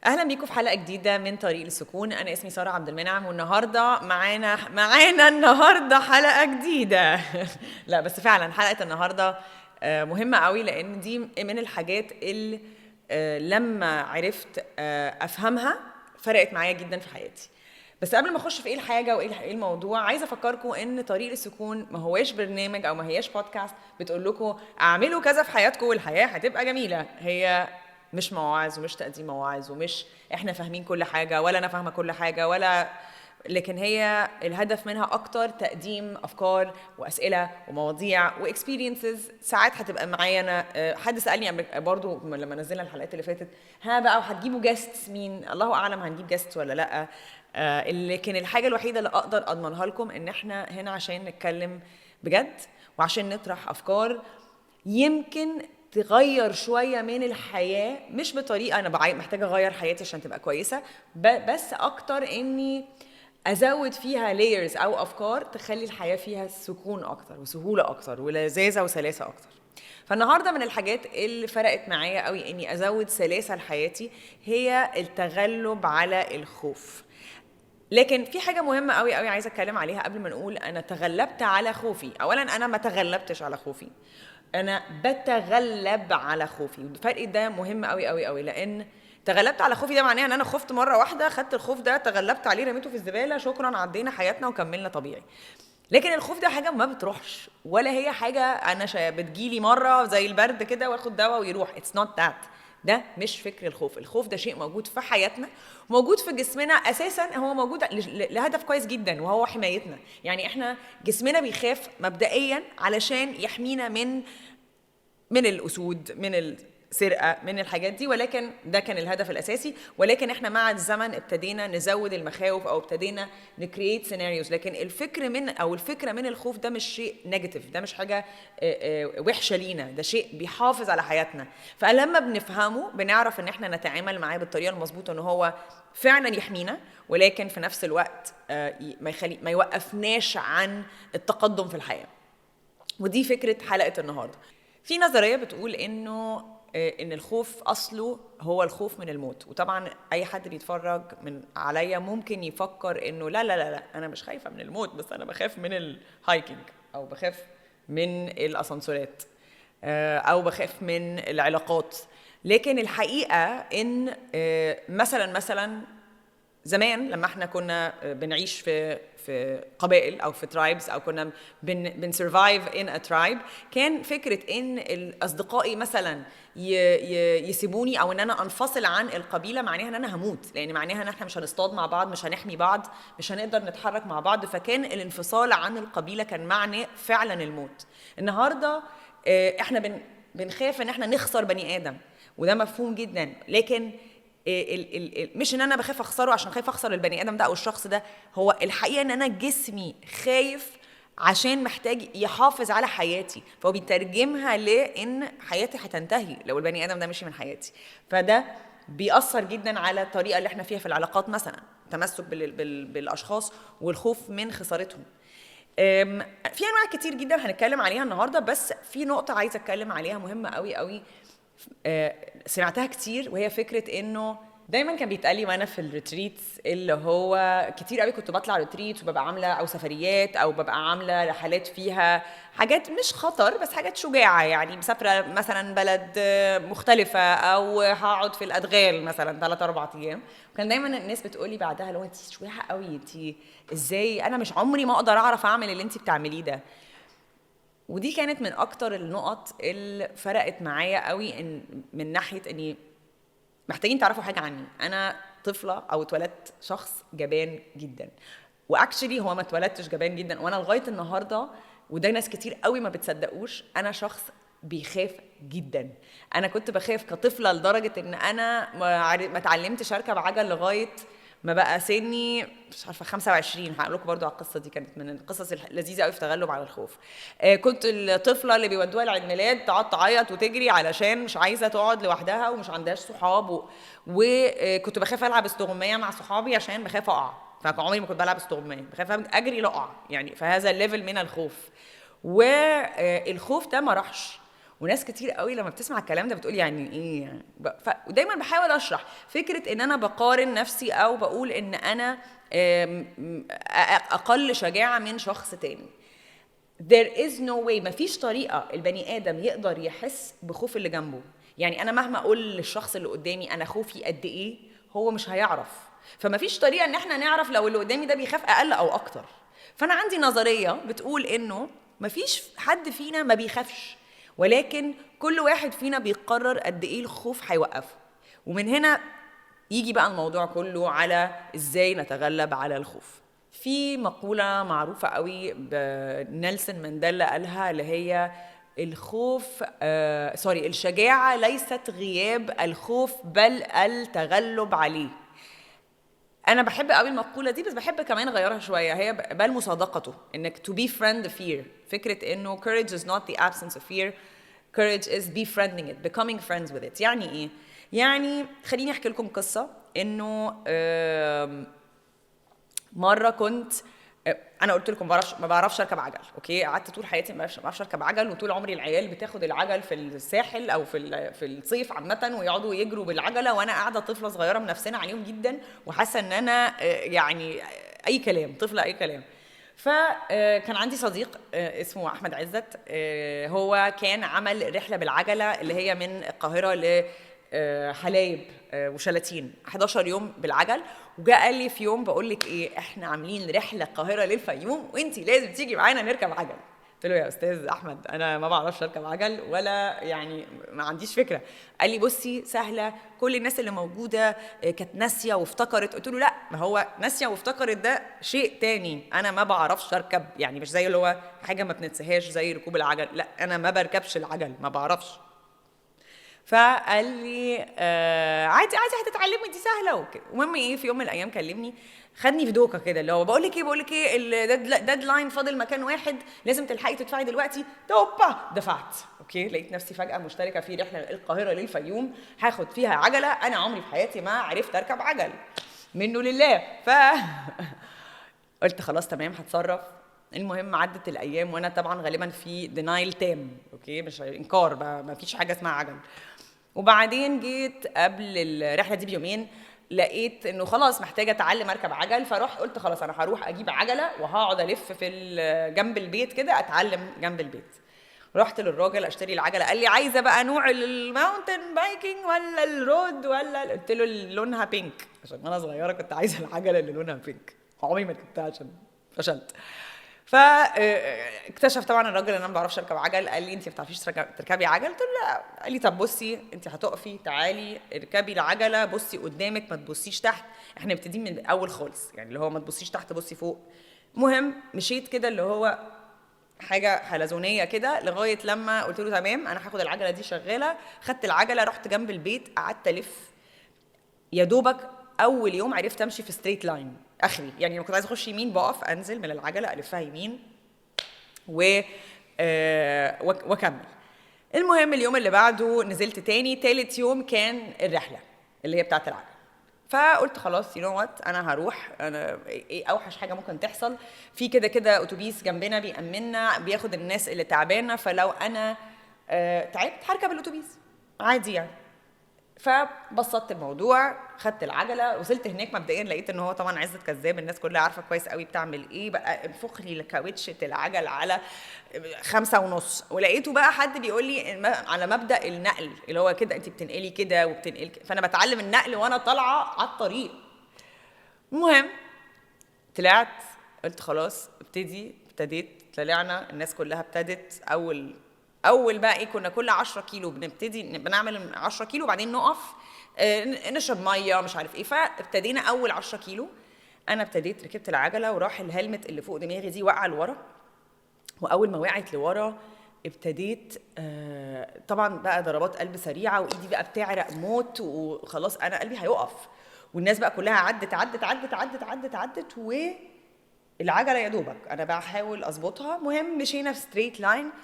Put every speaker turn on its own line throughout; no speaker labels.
اهلا بيكم في حلقة جديدة من طريق للسكون. انا اسمي ساره عبد المنعم، والنهارده معانا النهارده حلقة جديدة. لا بس فعلا حلقة النهارده مهمة قوي، لان دي من الحاجات اللي لما عرفت افهمها فرقت معايا جدا في حياتي. بس قبل ما اخش في ايه الحاجة وايه الموضوع، عايزه افكركم ان طريق للسكون ما هواش برنامج او ما هياش بودكاست بتقول لكم اعملوا كذا في حياتكم والحياة هتبقى جميلة. هي مش مواعظ ومش تقديم مواعظ ومش احنا فاهمين كل حاجة ولا انا فاهمه كل حاجة ولا، لكن هي الهدف منها اكتر تقديم افكار واسئلة ومواضيع و experiences. ساعات هتبقى معايا انا. حد سالني قبل برضو لما نزلنا الحلقات اللي فاتت، ها بقى وهتجيبوا guests مين؟ الله اعلم هنجيب guests ولا لا. لكن الحاجة الوحيدة اللي اقدر اضمنها لكم ان احنا هنا عشان نتكلم بجد وعشان نطرح افكار يمكن تغير شوية من الحياه، مش بطريقة انا محتاجه اغير حياتي عشان تبقى كويسة، بس اكتر اني ازود فيها layers او افكار تخلي الحياة فيها سكون اكتر وسهولة اكتر ولذاذه وسلاسه اكتر. فالنهارده من الحاجات اللي فرقت معايا قوي اني ازود سلاسة لحياتي هي التغلب على الخوف. لكن في حاجة مهمة قوي قوي عايزه اتكلم عليها قبل ما نقول انا تغلبت على خوفي. اولا انا ما تغلبتش على خوفي، انا بتغلب على خوفي، والفرق ده مهم قوي قوي قوي. لان تغلبت على خوفي ده معناه ان انا خفت مرة واحدة، خدت الخوف ده تغلبت عليه، رميته في الزبالة، شكرا عدينا حياتنا وكملنا طبيعي. لكن الخوف ده حاجة ما بتروحش، ولا هي حاجة انا بتجيلي مرة زي البرد كده واخد دواء ويروح. it's not that. ده مش فكر الخوف. الخوف ده شيء موجود في حياتنا، موجود في جسمنا اساسا، هو موجود لهدف كويس جدا وهو حمايتنا. يعني احنا جسمنا بيخاف مبدئيا علشان يحمينا من الاسود، من السرقة، من الحاجات دي، ولكن ده كان الهدف الاساسي. ولكن احنا مع الزمن ابتدينا نزود المخاوف او ابتدينا ن create scenarios. لكن الفكر من او الفكرة من الخوف ده مش شيء negative، ده مش حاجة وحشة لينا، ده شيء بيحافظ على حياتنا. فلما بنفهمه بنعرف ان احنا نتعامل معاه بالطريقة المظبوطه، ان هو فعلا يحمينا، ولكن في نفس الوقت ما يوقفناش عن التقدم في الحياة. ودي فكرة حلقة النهارده. في نظرية بتقول انه ان الخوف اصله هو الخوف من الموت. وطبعا اي حد بيتفرج من عليا ممكن يفكر انه لا لا لا لا، انا مش خايفة من الموت، بس انا بخاف من ال hiking، او بخاف من الاسانسورات، او بخاف من العلاقات. لكن الحقيقة ان مثلا زمان لما احنا كنا بنعيش في قبائل او في tribes، او كنا بن survive in a tribe، كان فكرة ان اصدقائي مثلا يسيبوني او ان انا انفصل عن القبيلة معناها ان انا هموت، لان معناها ان احنا مش هنصطاد مع بعض، مش هنحمي بعض، مش هنقدر نتحرك مع بعض. فكان الانفصال عن القبيلة كان معنى فعلا الموت. النهارده احنا بنخاف ان احنا نخسر بني ادم، وده مفهوم جدا. لكن مش ان انا بخاف اخسره عشان خايف اخسر البني ادم ده او الشخص ده، هو الحقيقة ان انا جسمي خايف عشان محتاج يحافظ على حياتي، فهو بيترجمها لان حياتي هتنتهي لو البني ادم ده مشي من حياتي. فده بيأثر جدا على الطريقة اللي احنا فيها في العلاقات مثلا، التمسك بالاشخاص والخوف من خسارتهم. في انواع كتير جدا هنتكلم عليها النهارده، بس في نقطة عايزه اتكلم عليها مهمة قوي قوي، سمعتها كتير، وهي فكرة انه دايما كان بيتقال لي وانا في ال retreats، اللي هو كتير قوي كنت بطلع retreat وببقى عامله او سفريات او ببقى عامله رحلات فيها حاجات مش خطر بس حاجات شجاعة، يعني مسافرة مثلا بلد مختلفة او هقعد في الادغال مثلا 3-4 ايام. وكان دايما الناس بتقولي بعدها لو انت شجاعة قوي، انت ازاي، انا مش عمري ما اقدر اعرف اعمل اللي انت بتعمليه ده. ودي كانت من اكتر النقط اللي فرقت معايا قوي، ان من ناحية اني محتاجين تعرفوا حاجة عني، انا طفله او اتولدت شخص جبان جدا، و actually هو ما اتولدتش جبان جدا، وانا لغاية النهارده، وده ناس كتير قوي ما بتصدقوش، انا شخص بيخاف جدا. انا كنت بخاف كطفله لدرجة ان انا ما اتعلمتش اركب عجل لغاية ما بقى سني مش عارفه 25. هقول لكم برضو على القصة دي، كانت من القصص اللذيذة قوي في التغلب على الخوف. كنت الطفلة اللي بيودوها لعيد ميلاد تقعد تعيط وتجري علشان مش عايزه تقعد لوحدها ومش عندهاش صحاب، وكنت بخاف العب استغمايه مع صحابي عشان بخاف اقع، فعمري ما كنت بلعب استغمايه، بخاف اجري لاقع، يعني فهذا ال level من الخوف. والخوف ده ما راحش، وناس كتير قوي لما بتسمع الكلام ده بتقول يعني ايه؟ ودايما بحاول اشرح فكرة ان انا بقارن نفسي او بقول ان انا اقل شجاعة من شخص تاني. There is no way، مفيش طريقه البني ادم يقدر يحس بخوف اللي جنبه. يعني انا مهما اقول للشخص اللي قدامي انا خوفي قد ايه، هو مش هيعرف. فمفيش طريقه ان احنا نعرف لو اللي قدامي ده بيخاف اقل او اكتر. فانا عندي نظرية بتقول انه مفيش حد فينا ما بيخافش، ولكن كل واحد فينا بيقرر قد ايه الخوف هيوقفه. ومن هنا يجي بقى الموضوع كله على ازاي نتغلب على الخوف. في مقولة معروفة قوي بنيلسون مانديلا قالها، اللي هي الخوف sorry، الشجاعة ليست غياب الخوف بل التغلب عليه. أنا بحب قوي المقولة دي، بس بحب كمان أغيرها شوية. هي بل مصادقته، إنك to befriend the fear. فكرة إنه courage is not the absence of fear، courage is befriending it، becoming friends with it. يعني إيه؟ يعني خليني أحكي لكم قصة. إنه مرة كنت أنا قلت لكم ما بعرفش أركب عجل، okay؟ قعدت طول حياتي ما بعرفش أركب عجل، وطول عمري العيال بتاخد العجل في الساحل أو في الصيف عامة ويقعدوا يجروا بالعجلة، وأنا قاعدة طفلة صغيرة منفسنة عليهم جدا وحاسة إن أنا يعني أي كلام، طفلة أي كلام. فكان عندي صديق اسمه أحمد عزت، هو كان عمل رحلة بالعجلة اللي هي من القاهرة ل حلايب وشلاتين، 11 يوم بالعجل. وجاء قال لي في يوم، بقول لك ايه، احنا عاملين رحله القاهرة للفيوم وانتي لازم تيجي معانا نركب عجل. قلت له يا استاذ احمد انا ما بعرفش اركب عجل ولا يعني ما عنديش فكرة. قال لي بصي سهلة، كل الناس اللي موجودة كانت ناسيه وافتكرت. قلت له لا، ما هو ناسيه وافتكرت ده شيء تاني، انا ما بعرفش اركب، يعني مش زي اللي هو حاجة ما بننساهاش زي ركوب العجل، لا انا ما بركبش العجل، ما بعرفش. فقال لي عادي عادي هتتعلمي، دي سهلة وكده. المهم ايه، في يوم من الايام كلمني، خدني في دوكه كده اللي هو بقول لك ايه، بقول لك ايه، ال deadline فاضل مكان واحد، لازم تلحقي تدفعي دلوقتي. توبا دفعت، okay. لقيت نفسي فجاة مشتركة في رحله القاهرة للفيوم هاخد فيها عجله، انا عمري في حياتي ما عرفت اركب عجل، منه لله. ف قلت خلاص تمام هتصرف. المهم عدت الايام وانا طبعا غالبا في denial تام، okay، مش انكار، ما فيش حاجة اسمها عجل. وبعدين جيت قبل الرحلة دي بيومين لقيت انه خلاص محتاجه اتعلم اركب عجل، فروحت قلت خلاص انا هروح اجيب عجله وهقعد الف في جنب البيت كده، اتعلم جنب البيت. رحت للراجل اشتري العجلة، قال لي عايزه بقى نوع ال mountain biking ولا ال road ولا، قلت له لونها pink، عشان وانا صغيرة كنت عايزه العجلة اللي لونها pink، عمري ما ركبتها عشان فشلت. فاكتشف طبعا الراجل ان انا ما بعرفش اركب عجل. قال لي انت ما بتعرفيش تركبي عجل؟ قلت له لا. قال لي طب بصي انت هتقفي، تعالي اركبي العجلة، بصي قدامك ما تبصيش تحت، احنا مبتدئين من الاول خالص، يعني اللي هو ما تبصيش تحت بصي فوق. المهم مشيت كده اللي هو حاجة حلزونيه كده لغاية لما قلت له تمام انا هاخد العجلة دي شغالة. خدت العجلة رحت جنب البيت قعدت الف، يا دوبك اول يوم عرفت امشي في straight line اخري، يعني لما كنت عايزه اخش يمين بقف انزل من العجلة الفها يمين واكمل. المهم اليوم اللي بعده نزلت تاني، تالت يوم كان الرحلة اللي هي بتاعه العجل. فقلت خلاص you know what، انا هروح، انا ايه اوحش حاجة ممكن تحصل؟ في كده كده اتوبيس جنبنا بيأمننا بياخد الناس اللي تعبانة، فلو انا تعبت هركب الاتوبيس عادي يعني. فبسطت الموضوع، خدت العجلة، وصلت هناك مبدئيا لقيت ان هو طبعا عزت كذاب، الناس كلها عارفه كويس قوي بتعمل ايه بقى، انفخ لي كاوتشه العجل على 5.5. ولقيته بقى حد بيقول لي على مبدا النقل اللي هو كده انت بتنقلي كده وبتنقلي كده، فانا بتعلم النقل وانا طالعه على الطريق. المهم طلعت قلت خلاص ابتدي، ابتديت، طلعنا الناس كلها ابتدت. اول بقى ايه، كنا كل 10 كيلو بنبتدي بنعمل 10 كيلو وبعدين نقف نشرب مية مش عارف ايه. فابتدينا اول 10 كيلو انا ابتديت ركبت العجلة، وراح ال helmet اللي فوق دماغي دي وقع لورا، واول ما وقعت لورا ابتديت طبعا بقى ضربات قلب سريعة وايدي بقى بتعرق موت، وخلاص انا قلبي هيقف، والناس بقى كلها عدت عدت عدت عدت عدت عدت، والعجلة يا دوبك انا بحاول اظبطها. مهم مشينا في straight line،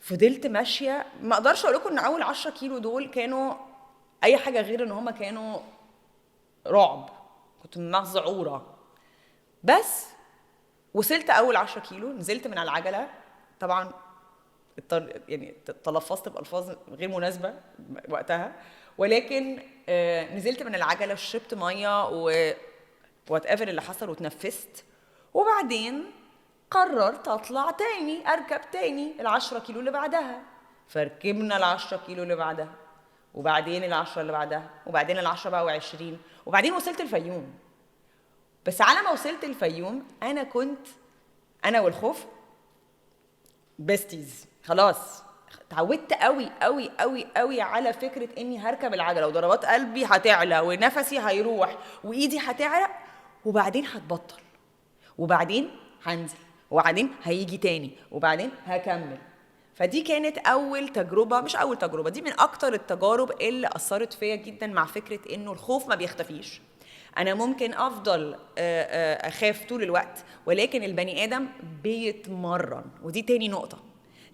فضلت ماشية. ما اقدرش اقول لكم ان اول 10 كيلو دول كانوا اي حاجة غير ان هم كانوا رعب، كنت مذعوره. بس وصلت اول 10 كيلو، نزلت من على العجلة، طبعا يعني تلفظت بالفاظ غير مناسبة وقتها، ولكن نزلت من العجلة وشربت مية و whatever اللي حصل وتنفست، وبعدين قررت اطلع تاني، اركب تاني ال10 كيلو اللي بعدها. فركبنا ال10 كيلو اللي بعدها، وبعدين ال10 اللي بعدها، وبعدين ال10 بقى و20، وبعدين وصلت الفيوم. بس على ما وصلت الفيوم انا كنت انا والخوف besties، خلاص اتعودت قوي قوي قوي قوي على فكرة اني هركب العجلة وضربات قلبي هتعلى ونفسي هيروح وايدي هتعرق، وبعدين هتبطل، وبعدين هنزل، وبعدين هيجي تاني، وبعدين هكمل. فدي كانت اول تجربه، مش اول تجربه، دي من اكتر التجارب اللي اثرت فيا جدا مع فكرة انه الخوف ما بيختفيش. انا ممكن افضل اخاف طول الوقت، ولكن البني ادم بيتمرن. ودي تاني نقطة.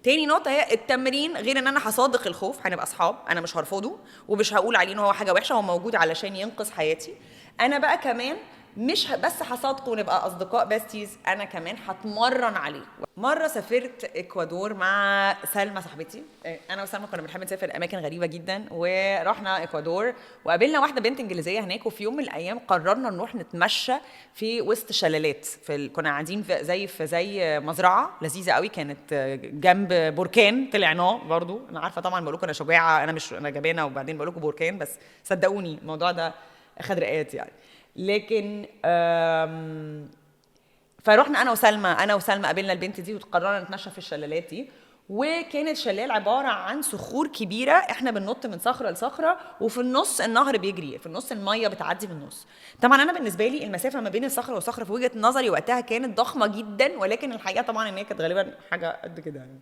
تاني نقطة هي التمرين. غير ان انا هصادق الخوف، هنبقى اصحاب، انا مش هرفضه ومش هقول عليه ان هو حاجة وحشة، هو موجود علشان ينقذ حياتي. انا بقى كمان مش بس هصادقه ونبقى اصدقاء besties، انا كمان هتمرن عليه. مرة سافرت اكوادور مع سلمى صاحبتي، انا وسلمى كنا بنحب نسافر اماكن غريبة جدا، ورحنا اكوادور وقابلنا واحدة بنت انجليزية هناك. وفي يوم من الايام قررنا نروح نتمشى في وسط شلالات، كنا قاعدين في زي مزرعة لذيذة قوي، كانت جنب بركان طلعناه برضو. انا عارفه طبعا بقول لكم انا شجاعة، انا مش انا جبانه، وبعدين بقول لكم بركان، بس صدقوني الموضوع ده اخد رقات يعني. لكن فروحنا انا وسلمى قابلنا البنت دي وقررنا نتمشى في الشلالات دي. وكانت شلال عبارة عن صخور كبيرة، احنا بننط من صخرة لصخره، وفي النص النهر بيجري، في النص المية بتعدي في النص. طبعا انا بالنسبة لي المسافة ما بين الصخرة والصخره في وجهه نظري وقتها كانت ضخمة جدا، ولكن الحقيقة طبعا ان هي كانت غالبا حاجة قد كده يعني.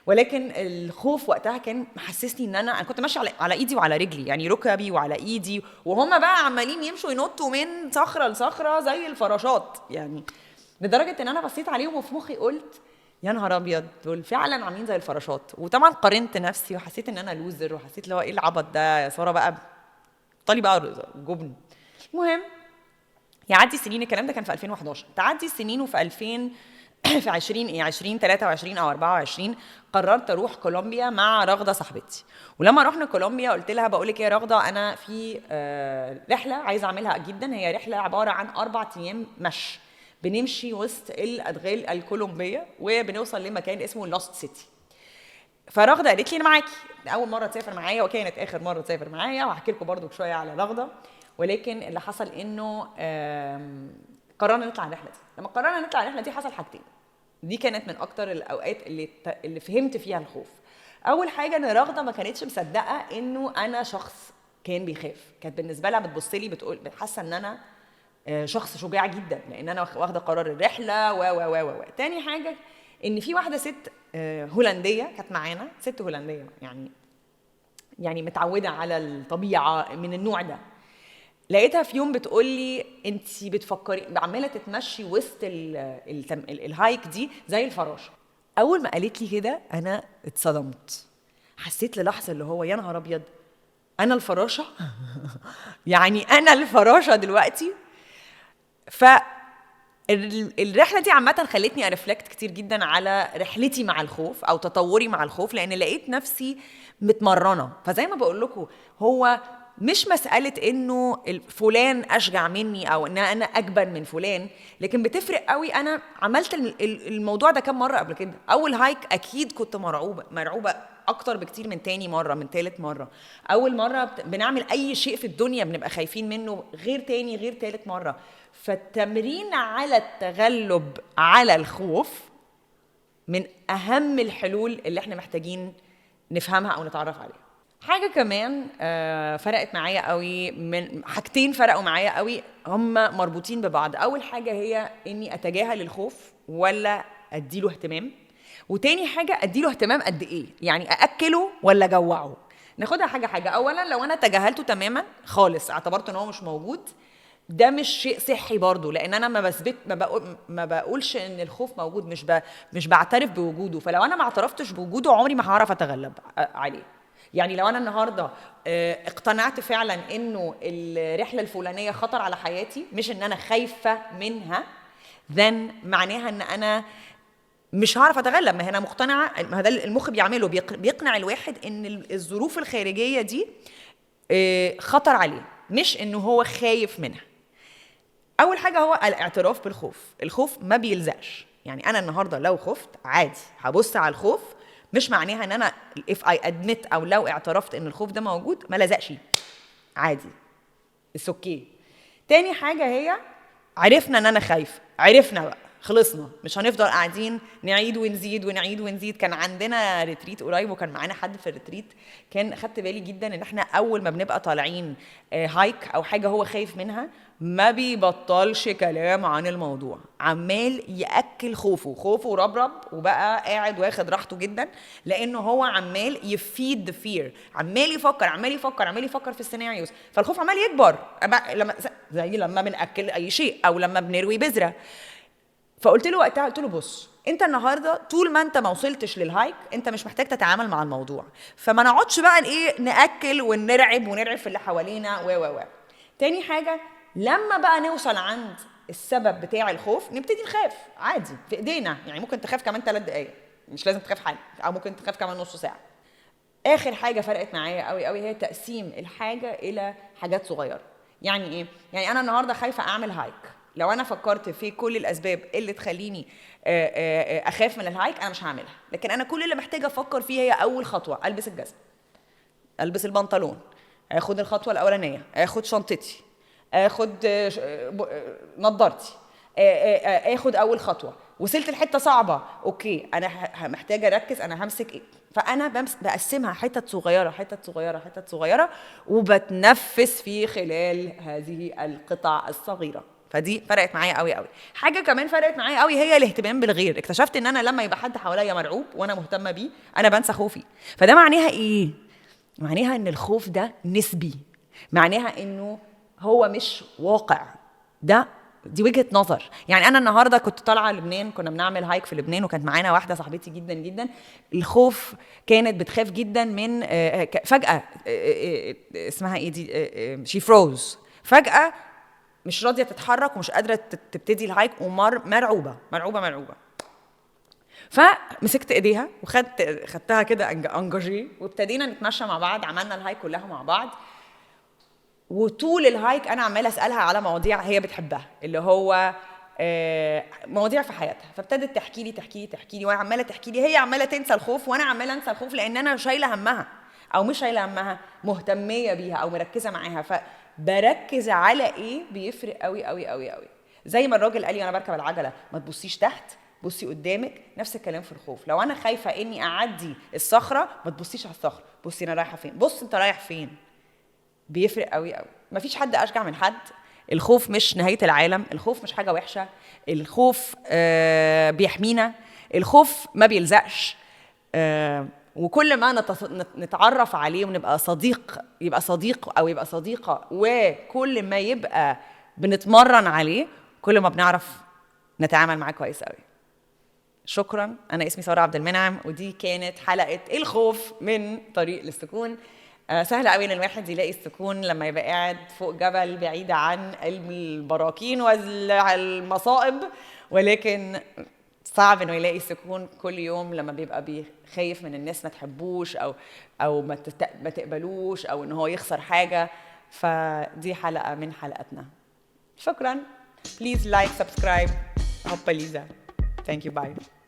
ولكن الخوف وقتها كان محسسني ان انا كنت ماشية على ايدي وعلى رجلي، يعني ركبي وعلى ايدي، وهما بقى عمالين يمشوا ينطوا من صخرة لصخره زي الفراشات يعني، لدرجة ان انا بصيت عليهم وفي مخي قلت يا نهار ابيض، دول فعلا عاملين زي الفراشات. وطبعا قارنت نفسي وحسيت ان انا loser، وحسيت اللي هو ايه العبط ده يا ساره بقى، طالي بقى جبن. المهم يعدي سنين، الكلام ده كان في 2011، تعدي السنين وفي 2000 في 20 23 او 24 قررت اروح كولومبيا مع رغده صاحبتي. ولما رحنا كولومبيا قلت لها بقول لك ايه يا رغده، انا في رحله عايزه اعملها جدا، هي رحله عبارة عن 4 ايام مشي، بنمشي وسط الادغال الكولومبيه وبنوصل لمكان اسمه Lost City. فرغده قالت لي انا معاكي، اول مرة تسافر معايا وكانت اخر مرة تسافر معايا، وهحكي لكم برضو شوية على رغده. ولكن اللي حصل انه قررنا نطلع الرحلة دي. لما قررنا نطلع الرحلة دي حصل حاجتين، دي كانت من اكتر الاوقات اللي فهمت فيها الخوف. اول حاجة ان رغده ما كانتش مصدقه انه انا شخص كان بيخاف، كانت بالنسبة لها بتبص لي بتقول حاسه ان انا شخص شجاع جدا لان انا واخده قرار الرحلة و و و و. تاني حاجة ان في واحدة ست هولندية كانت معانا، ست هولندية يعني متعوده على الطبيعة من النوع ده، لقيتها في يوم بتقول لي انت بتفكري عماله تتمشي وسط ال hike دي زي الفراشة. اول ما قالت لي كده انا اتصدمت، حسيت للحظة اللي هو يا نهار ابيض انا الفراشة يعني انا الفراشة دلوقتي. ف الرحلة دي عامة خلتني ا reflect كتير جدا على رحلتي مع الخوف او تطوري مع الخوف، لان لقيت نفسي متمرنه. فزي ما بقول لكم هو مش مسألة إنه فلان أشجع مني أو إن أنا أجبن من فلان، لكن بتفرق قوي. أنا عملت الموضوع ده كم مرة قبل كده. أول hike أكيد كنت مرعوبة أكتر بكتير من تاني مرة، من تالت مرة. أول مرة بنعمل أي شيء في الدنيا بنبقى خايفين منه، غير تاني غير تالت مرة. فالتمرين على التغلب على الخوف من أهم الحلول اللي احنا محتاجين نفهمها أو نتعرف عليها. حاجة كمان فرقت معايا قوي، من حاجتين فرقوا معايا قوي هما مربوطين ببعض. أول حاجة هي إني أتجاهل الخوف ولا أديله اهتمام، وتاني حاجة أديله اهتمام قد إيه، يعني أأكله ولا أجوعه. ناخدها حاجة حاجة. أولا لو أنا تجاهلته تماما خالص، اعتبرت إن هو مش موجود، ده مش شيء صحي برضو، لأن أنا ما بثبت، ما بقولش إن الخوف موجود، مش بعترف بوجوده. فلو أنا ما اعترفتش بوجوده عمري ما هعرف أتغلب عليه. يعني لو أنا النهاردة اقتنعت فعلا إنه الرحلة الفلانية خطر على حياتي، مش إن أنا خايفة منها، then معناها إن أنا مش هعرف اتغلب. ما هي انا مقتنعه، ما ده المخ بيعمله، بيقنع الواحد ان الظروف الخارجية دي خطر عليه، مش انه هو خايف منها. اول حاجة هو الاعتراف بالخوف. الخوف ما بيلزقش، يعني انا النهارده لو خفت عادي هبص على الخوف، مش معناها ان انا if I admit او لو اعترفت ان الخوف ده موجود ما لزقش، عادي، it's okay. تاني حاجة هي عرفنا ان انا خايفة، عرفنا بقى، خلصنا، مش هنفضل قاعدين نعيد ونزيد ونعيد ونزيد. كان عندنا retreat قريب وكان معانا حد في ال retreat، كان خدت بالي جدا ان احنا اول ما بنبقى طالعين hike او حاجة هو خايف منها ما بيبطلش كلام عن الموضوع، عمال ياكل خوفه، خوفه ربرب وبقى قاعد واخد راحته جدا، لانه هو عمال ي feed the fear، عمال يفكر عمال يفكر عمال يفكر في ال scenarios، فالخوف عمال يكبر، لما زي لما بناكل اي شيء او لما بنروي بذرة. فقلت له وقتها، قلت له بص، انت النهارده طول ما انت ما وصلتش لل hike انت مش محتاج تتعامل مع الموضوع، فما نقعدش بقى ايه ناكل ونرعب ونرعب في اللي حوالينا و و و. تاني حاجة، لما بقى نوصل عند السبب بتاع الخوف نبتدي نخاف عادي، في ايدينا، يعني ممكن تخاف كمان 3 دقايق، مش لازم تخاف حالا، او ممكن تخاف كمان نص ساعة. اخر حاجة فرقت معايا قوي قوي هي تقسيم الحاجة الى حاجات صغيرة. يعني ايه؟ يعني انا النهارده خايفة اعمل hike، لو انا فكرت في كل الاسباب اللي تخليني اخاف من ال hike انا مش هعملها، لكن انا كل اللي محتاجه افكر فيه هي اول خطوة، البس الجزمة، البس البنطلون، اخد الخطوة الاولانية، اخد شنطتي، اخد نظارتي، اخد اول خطوة. وصلت لحته صعبة، okay انا محتاجه اركز، انا همسك ايه؟ فانا بقسمها حتت صغيرة حتت صغيرة حتت صغيرة، وبتنفس في خلال هذه القطع الصغيرة. فدي فرقت معايا قوي قوي. حاجة كمان فرقت معايا قوي هي الاهتمام بالغير. اكتشفت ان انا لما يبقى حد حواليا مرعوب وانا مهتمة بيه انا بنسى خوفي. فده معناها ايه؟ معناها ان الخوف ده نسبي، معناها انه هو مش واقع، دي وجهة نظر. يعني أنا النهاردة كنت طالعة لبنان، كنا بنعمل هايك في لبنان، وكانت معانا واحدة صاحبتي جدا جدا، الخوف كانت بتخاف جدا من فجأة، اسمها إيه دي، she froze، فجأة مش راضية تتحرك ومش قادرة تبتدي ال hike، ومرعوبة مرعوبة مرعوبة. فمسكت ايديها وخدت خدتها كده engagé، وابتدينا نتمشى مع بعض، عملنا ال hike كلها مع بعض. وطول ال hike انا عماله اسالها على مواضيع هي بتحبها، اللي هو مواضيع في حياتها. فابتدت تحكي لي تحكي لي تحكي لي، وانا عماله تحكي لي، هي عماله تنسى الخوف وانا عماله انسى الخوف، لان انا شايله همها، او مش شايله همها، مهتميه بيها او مركزه معاها. فبركز على ايه بيفرق قوي قوي قوي قوي. زي ما الراجل قال لي انا بركب العجلة، ما تبصيش تحت، بصي قدامك. نفس الكلام في الخوف، لو انا خايفة اني اعدي الصخرة ما تبصيش على الصخرة، بصي انا رايحة فين، بص انت رايح فين. بيفرق قوي قوي. مفيش حد اشجع من حد. الخوف مش نهاية العالم، الخوف مش حاجة وحشة، الخوف بيحمينا، الخوف ما بيلزقش، وكل ما نتعرف عليه ونبقى صديق، يبقى صديق او يبقى صديقه، وكل ما يبقى بنتمرن عليه كل ما بنعرف نتعامل معاه كويس قوي. شكرا، انا اسمي ساره عبد المنعم، ودي كانت حلقة الخوف من طريق للسكون. سهل قوي ان الواحد يلاقي السكون لما يبقى قاعد فوق جبل بعيد عن البراكين والمصائب، ولكن صعب انه يلاقي السكون كل يوم لما بيبقى خايف من الناس ما تحبوش او ما تقبلوش، او ان هو يخسر حاجة. فدي حلقة من حلقاتنا. شكرا. Please like, subscribe. هوبا ليزا. Thank you. Bye.